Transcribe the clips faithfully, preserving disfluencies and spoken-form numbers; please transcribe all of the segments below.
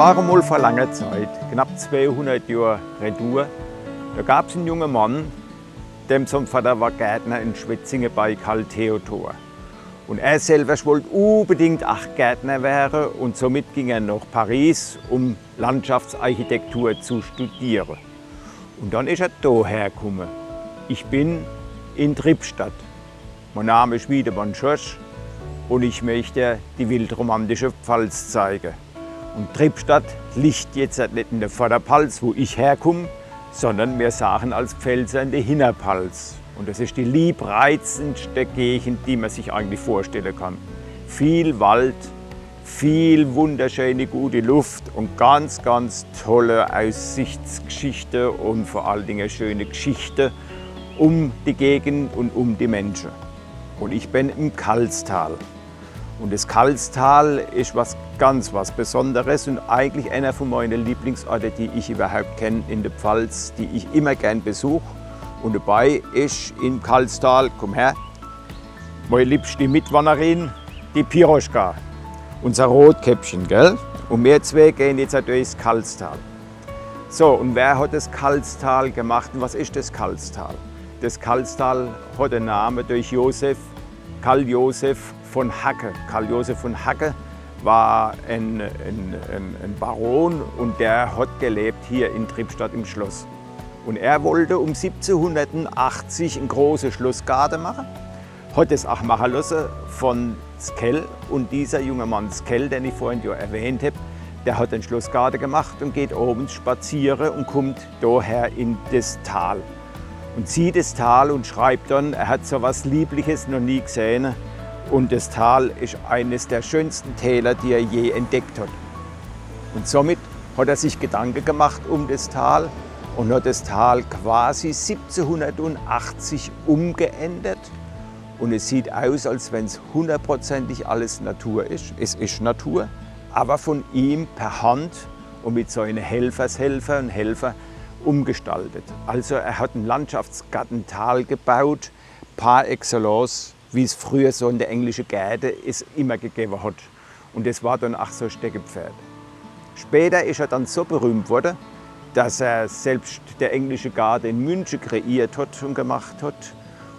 War emol vor langer Zeit, knapp zweihundert Johr retour, do gab's en junge Mann, dem sein Vadder war Gärtner in Schwetzinge bei Karl Theodor. Un er selwer wollt unbedingt ach Gärtner wäre un somit ging er noch Paris, um Landschaftsarchitektur zu studiere. Un dann is er do herkumme. Ich bin in Trippstadt. Mein Name is Wiedemann Schorsch un ich möcht die wildromantische Pfalz zeige. Un Trippstadt liegt jetzt net in de Vorderpalz, wo ich herkumm, sondern mir sagen als Pfälzer in de Hinnerpalz. Un das is die liebreizendste Gegend, die man sich eigentlich vorstelle kann. Viel Wald, viel wunderschöne gute Luft un ganz, ganz tolle Aussichtsgeschichte un vor allen Dingen schöne Geschichte um die Gegend un um die Menschen. Un ich bin im Kalztal. Un das Kalztal is was ganz was Besonderes un eigentlich einer von meine Lieblingsorte, die ich überhaupt kenn in de Pfalz, die ich immer gern besuch. Un dabei is im Kalztal, komm her, meine liebste Mitwanderin, die Piroschka, unser Rotkäppchen, gell? Un mir zwee gehen jetzt durchs Kalztal. So, un wer hat das Kalztal gemacht un was is das Kalztal? Das Kalztal hat de Name durch Josef, Karl Josef von Hacke. Karl Josef von Hacke war en, en, en, en Baron un der hat gelebt hier in Trippstadt im Schloss. Un er wollt um siebzehnhundertachtzig en große Schlossgarde mache, hat es ach mache losse von Skell. Un dieser junge Mann Skell, den ich vorhin jo erwähnt hab, der hat en Schlossgarde gemacht un geht abends spaziere un kummt doher in das Tal. Un sieht das Tal un schreibt dann, er hat so was Liebliches noch nie gesehne. Un das Tal is eines der schönsten Täler, die er je entdeckt hat. Un somit hat er sich Gedanke gemacht um das Tal un hat das Tal quasi siebzehnhundertachtzig umgeändert. Un es sieht aus, als wenn's hundertprozentig alles Natur is. Es is Natur, aber von ihm per Hand un mit seine Helfershelfer un Helfer umgestaltet. Also er hat en Landschaftsgartental gebaut, par excellence, wie's früher so in de englische Gärde es immer gegebe hat. Un das war dann ach so Steckepferd. Später is er dann so berühmt worre, dass er selbst de englische Garde in Münche kreiert hat un gemacht hat.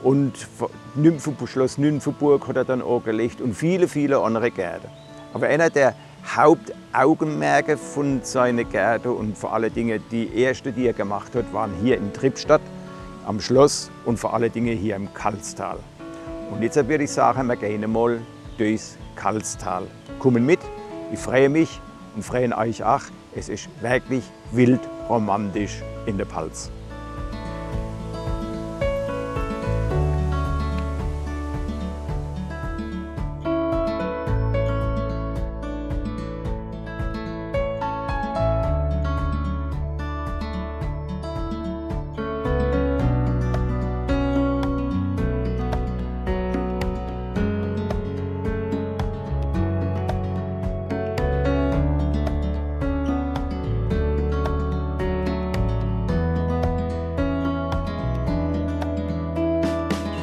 Un F-, Nymphenbu-, Schloss Nymphenburg hat er dann agelegt un viele, viele andere Gärde. Aber einer der Hauptaugenmerke von seine Gärde un vor alle Dinge die erste, die er gemacht hat, waren hier in Trippstadt am Schloss un vor alle Dinge hier im Kalztal. Un jetzt würd ich sage, mir gehen emol durchs Kalztal. Kummen mit, ich freue mich un freuen euch ach. Es is wirklich wildromantisch in de Palz.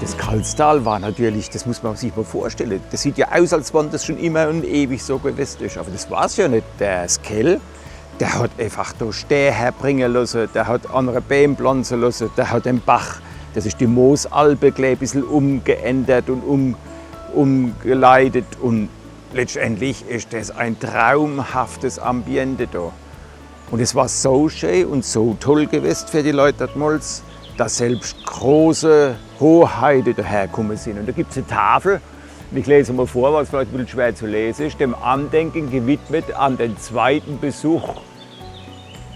Das Kalztal war natürlich, das muss man sich mal vorstellen, das sieht ja aus, als wann das schon immer und ewig so gewesen ist. Aber das war's ja nicht. Der Skell, der hat einfach da Stää herbringen lassen, der hat andere Bäume pflanzen lassen, der hat den Bach, das ist die Moosalpe, gleich ein bisschen umgeändert und um, umgeleitet. Und letztendlich ist das ein traumhaftes Ambiente da. Und es war so schön und so toll gewesen für die Leute damals, dass selbst große Hoheiten dahergekommen sind. Und da gibt's eine Tafel, und ich lese mal vor, was vielleicht ein bisschen schwer zu lesen ist, dem Andenken gewidmet an den zweiten Besuch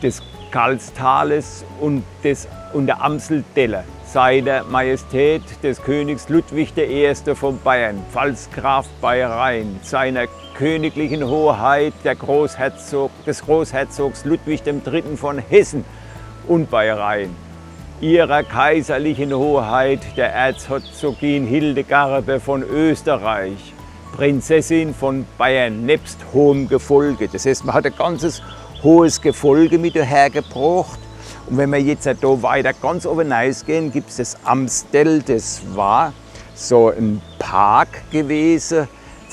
des Kalztales und, des, und der Amseltäler, seiner Majestät des Königs Ludwig der Erste von Bayern, Pfalzgraf bei Rhein, seiner königlichen Hoheit der Großherzog, des Großherzogs Ludwig dem Dritten von Hessen und bei Rhein, ihrer kaiserlichen Hoheit der Erzherzogin Hildegarde von Österreich, Prinzessin von Bayern, nebst hohem Gefolge. Das heißt, man hat ein ganzes hohes Gefolge mit dahergebracht. Und wenn wir jetzt da weiter ganz oben rausgehen, gibt's das Amstel. Das war so ein Park gewesen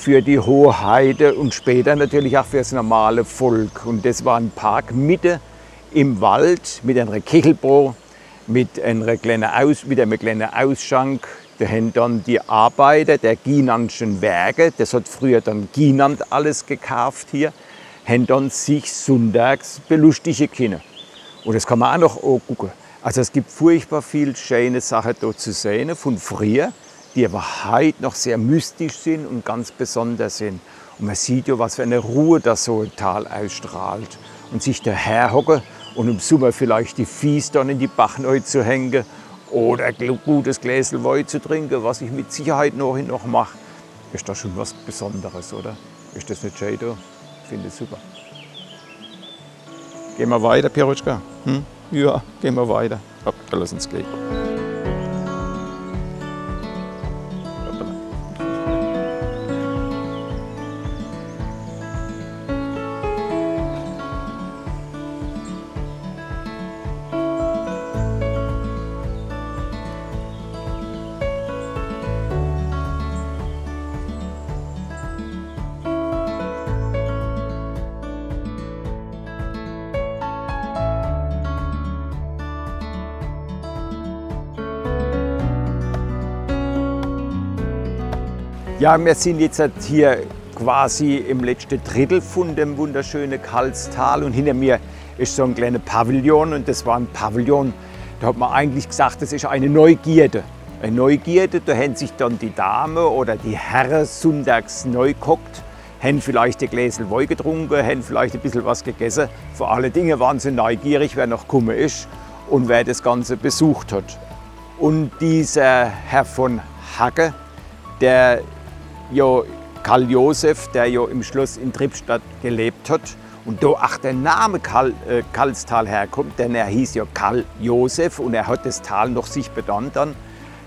für die hohe Heide und später natürlich auch fürs normale Volk. Und das war ein Park mitte im Wald mit einer Kechelbro, mit einer kleinen Aus-, mit einem kleinen Ausschank. Da haben dann die Arbeiter der Ginandschen Werke, das hat früher dann Ginand alles gekauft hier, haben dann sich sonntags belustigen können. Und das kann man auch noch angucken. Also es gibt furchtbar viel schöne Sachen dort zu sehen von früher, die aber heute noch sehr mystisch sind und ganz besonders sind. Und man sieht ja, was für eine Ruhe das so ein Tal ausstrahlt. Und sich daher hocken und im Sommer vielleicht die Füße dann in die Bach neu zu hängen oder ein gutes Gläsel Wein zu trinken, was ich mit Sicherheit nachher noch mache, ist das schon was Besonderes, oder? Ist das nicht schön da? Ich finde es super. Gehen wir weiter, Piroschka? Hm? Ja, gehen wir weiter. Hopp, da lass uns gehen. Hoppala. Ja, wir sind jetzt halt hier quasi im letzten Drittel von dem wunderschönen Kalztal und hinter mir ist so ein kleiner Pavillon und das war ein Pavillon, da hat man eigentlich gesagt, das ist eine Neugierde. Eine Neugierde, da haben sich dann die Dame oder die Herre sonntags neu gehockt, haben vielleicht ein Gläsel Wein getrunken, haben vielleicht ein bisschen was gegessen. Vor allen Dingen waren sie neugierig, wer noch gekommen ist und wer das Ganze besucht hat. Und dieser Herr von Hacke, der ja, Karl Josef, der ja im Schloss in Trippstadt gelebt hat und da auch der Name Karl, äh, Karlstal herkommt, denn er hieß ja Karl Josef und er hat das Tal noch sich benannt dann.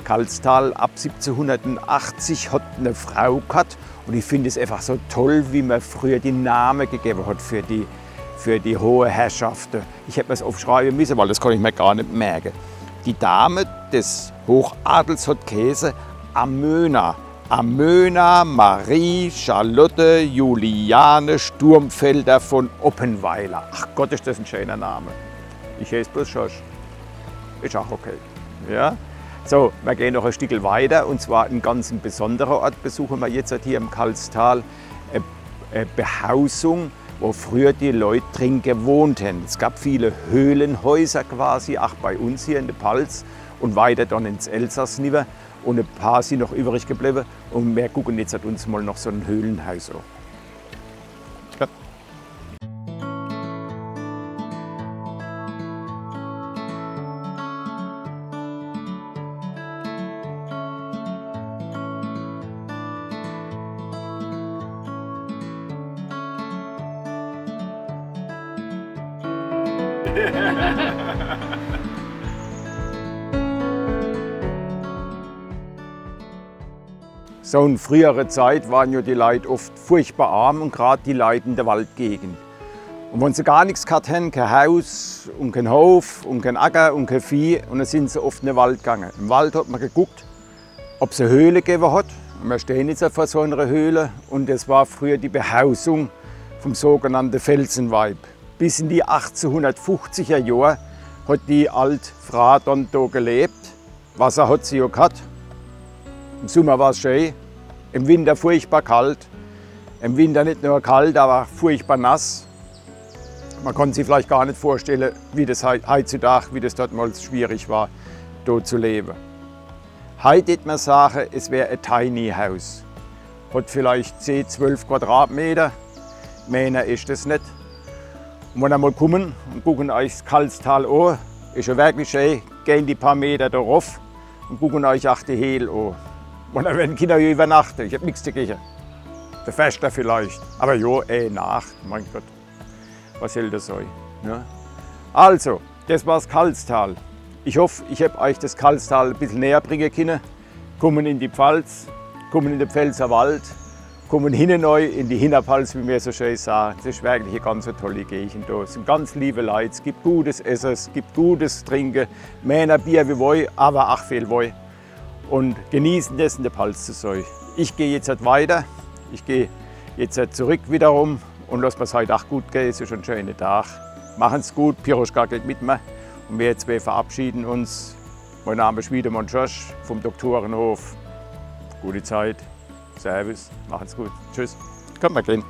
Karlstal ab siebzehnhundertachtzig hat eine Frau gehabt und ich finde es einfach so toll, wie man früher die Namen gegeben hat für die, für die hohe Herrschaften. Ich hätte mir's aufschreiben müssen, weil das kann ich mir gar nicht merken. Die Dame des Hochadels hat geheißen Amöna. Amöna Marie Charlotte Juliane Sturmfelder von Oppenweiler. Ach Gott, ist das ein schöner Name. Ich heiß bloß Schorsch. Ist auch okay. Ja? So, wir gehen noch ein Stückel weiter und zwar einen ganz besonderen Ort besuchen wir jetzt hier im Karlstal. Äh, äh, Behausung, wo früher die Leute drin gewohnt haben. Es gab viele Höhlenhäuser quasi, auch bei uns hier in der Palz und weiter dann ins Elsass niwwer. Und ein paar sind noch übrig geblieben. Und wir gucken jetzt uns mal noch so ein Höhlenhaus an. Ja. So in früherer Zeit waren ja die Leute oft furchtbar arm und gerade die Leute in der Waldgegend. Und wenn sie gar nichts gehabt haben, kein Haus und kein Hof und kein Acker und kein Vieh, und dann sind sie oft in den Wald gegangen. Im Wald hat man geguckt, ob es eine Höhle gegeben hat. Und wir stehen jetzt vor so einer Höhle und es war früher die Behausung vom sogenannten Felsenweib. Bis in die achtzehnhundertfünfziger Jahre hat die alte Frau dann da gelebt. Wasser hat sie ja gehabt. Im Sommer war es schön, im Winter furchtbar kalt. Im Winter nicht nur kalt, aber furchtbar nass. Man kann sich vielleicht gar nicht vorstellen, wie das hei-, heutzutage, wie das damals schwierig war, dort zu leben. Heute würde man sagen, es wäre ein Tiny House. Hat vielleicht zehn, zwölf Quadratmeter. Mehr ist es nicht. Und wenn wir mal kommen und gucken euch das Karlstal an, ist ja wirklich schön, gehen die paar Meter da rauf und gucken euch auch die Höhle an. Und da werden Kinder hier übernachten, ich habe nichts dagegen. Der Förster vielleicht, aber ja, eh Nacht, mein Gott. Was soll das sein? Ne? Also, das war's Karlstal. Ich hoffe, ich habe euch das Karlstal ein bisschen näher bringen können. Kommen in die Palz, kommen in den Pfälzerwald, kommen hinne neu in die Hinterpalz, wie wir so schön sagen. Das ist wirklich eine ganz tolle Gegend da. Es sind ganz liebe Leute, es gibt gutes Essen, es gibt gutes Trinken, mehr Bier wie Wein, aber auch viel Wein. Und genießen das, in der Palz zu sein. Ich gehe jetzt halt weiter Ich geh jetzt zurück wiederum und lass mir's heit ach gut geh. Es is en schöner Tag. Machen's gut, Piroschka geht mit mir. Und wir zwei verabschieden uns. Mein Name is Schwiedemann Schorsch vom Doktorenhof. Gute Zeit. Servus. Machen's gut. Tschüss. Kommt mal gehen.